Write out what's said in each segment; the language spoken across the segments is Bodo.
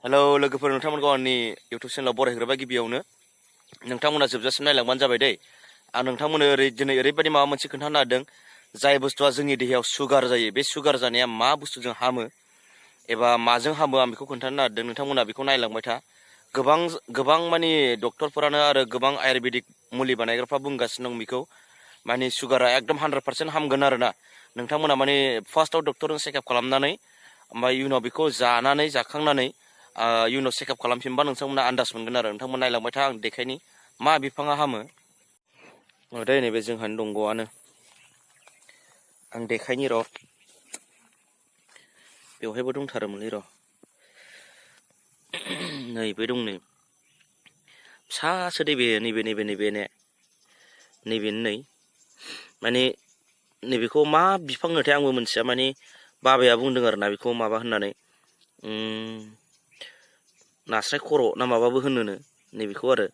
हेलौ लोगोफोर नोंथांमोनखौ आंनि इउटुब चेनेलाव बरायग्रोबाय गिबियावनो नोंथांमोना जोबजासिम नायलांबानो जाबाय दै आं नोंथांमोननो दिनै ओरैबायदि माबा मोनसे खोन्थानो नागिरदों जाय बुस्थुआ जोंनि देहायाव सुगार जायो बे सुगार जानाया मा बुस्थुजों हामो एबा माजों हामो आं बेखौ खोन्थानो नागिरदों नोंथांमोना बेखौ नायलांबाय था गोबां माने डक्टरफोरानो आरो गोबां आयुर्वेदिक मुलि बानायग्राफ्रा बुंगासिनो दं बेखौ माने सुगारा एकदम 100% हामगोन आरोना नोंथांमोना माने फार्स्टआव डक्टरजों चेकआप खालामनानै ओमफ्राय इयुनाव बेखौ जाखांनानै इयुनाव चेकआप खालामफिनबा नोंथांमोना आन्दाज मोनगोन आरो नोंथांमोन नायलांबाय था आं देखायनि मा बिफाङा हामो दै नैबे जोंहानि दंग'आनो आं देखायनि र' बेवहायबो दंथारोमोनलै र' नैबे दं नै फिसासो नैबे नैबेनो नै माने नैबेखौ मा बिफां होनोथाय आंबो मिथिया माने बाबाया बुंदों आरोना बेखौ माबा होननानै नास्राय खर' ना माबाबो होनोनो नैबेखौ आरो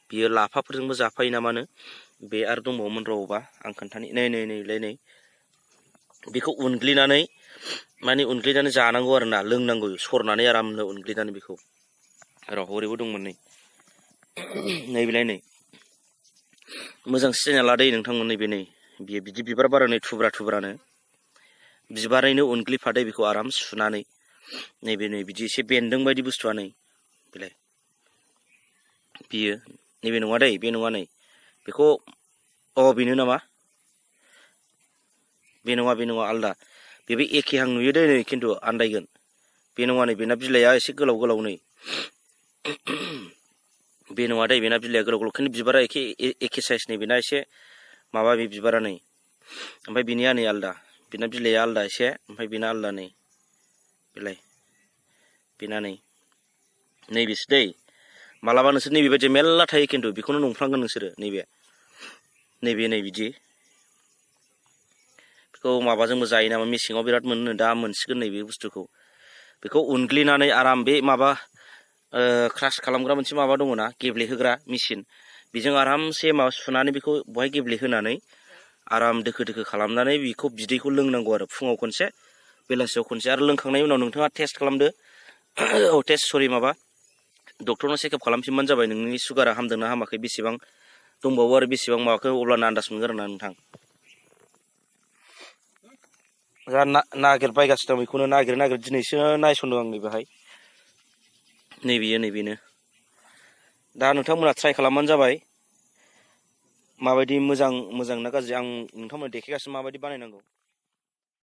बियो लाफाफोरजोंबो जाफायो नामानो बे आरो दंबावोमोन र' बा आं खोन्थानि नै बेखौ उनग्लिनानै जानांगौ आरोना लोंनांगौ सरनानै आरामनो उनग्लिनानै बेखौ र' हरैबो दंमोन नै मोजां सिनायना लादै नोंथांमोन बियो बिदि बिबार बारो नै थुब्रानो बिबारैनो उनग्लिफादै बेखौ आराम सुनानै नै बिदि एसे बेन्दों बायदि बुस्थुआ नै बेलाय बियो नैबे नङा दै बे नङा नै बेखौ बेनो नामा बे नङा आलदा बेबो एखेहां नुयो दै नै खिन्थु आन्दायगोन बे नङा नै बेना बिलाइआ एसे गोलाव नै बे नङा दै बेना बिलाइआ गोलाव खिन्थु बिबारा एखे साइसनि बेना एसे माबा बे बिबारा नै ओमफ्राय बिनिया नै आलदा बेना बिलाइआ आलदा एसे ओमफ्राय बेना आलदा नै बेलाय बेना नैबेसो दै मालाबा नोंसोर नैबेबायदि मेरला थायो खिन्थु बेखौनो नंफ्लांगोन नोंसोरो नैबे बिदि बेखौ माबाजोंबो जायो नामा मेसेङाव बिराद मोनो दा मोनसिगोन नैबे बुस्थुखौ बेखौ उनग्लिनानै आराम बे माबा क्रास खालामग्रा मोनसे माबा दङ ना गेब्लेहोग्रा मेचिन बेजों आरामसे माबा सुनानै बेखौ बहाय गेब्लेहोनानै आराम दोखो खालामनानै बेखौ बिदैखौ लोंनांगौ आरो फुङाव खनसे बेलासियाव खनसे आरो लोंखांनायनि उनाव नोंथाङा टेस्ट खालामदो डक्टरनाव चेकआप खालामफिनबानो जाबाय नोंनि सुगारा हामदोंना हामाखै बेसेबां दंबावो आरो बेसेबां माबाखौ अब्लानो आन्दाज मोनगोन आरोना नोंथां जा नागिरबायगासिनो दं बेखौनो नागिर दिनैसो नायसनदों आं नैबेहाय नैबेनो दा नोंथांमोना ट्राइ खालामबानो जाबाय माबायदि मोजां ना गाज्रि आं नोंथांमोननो देखायगासिनो माबायदि बानायनांगौ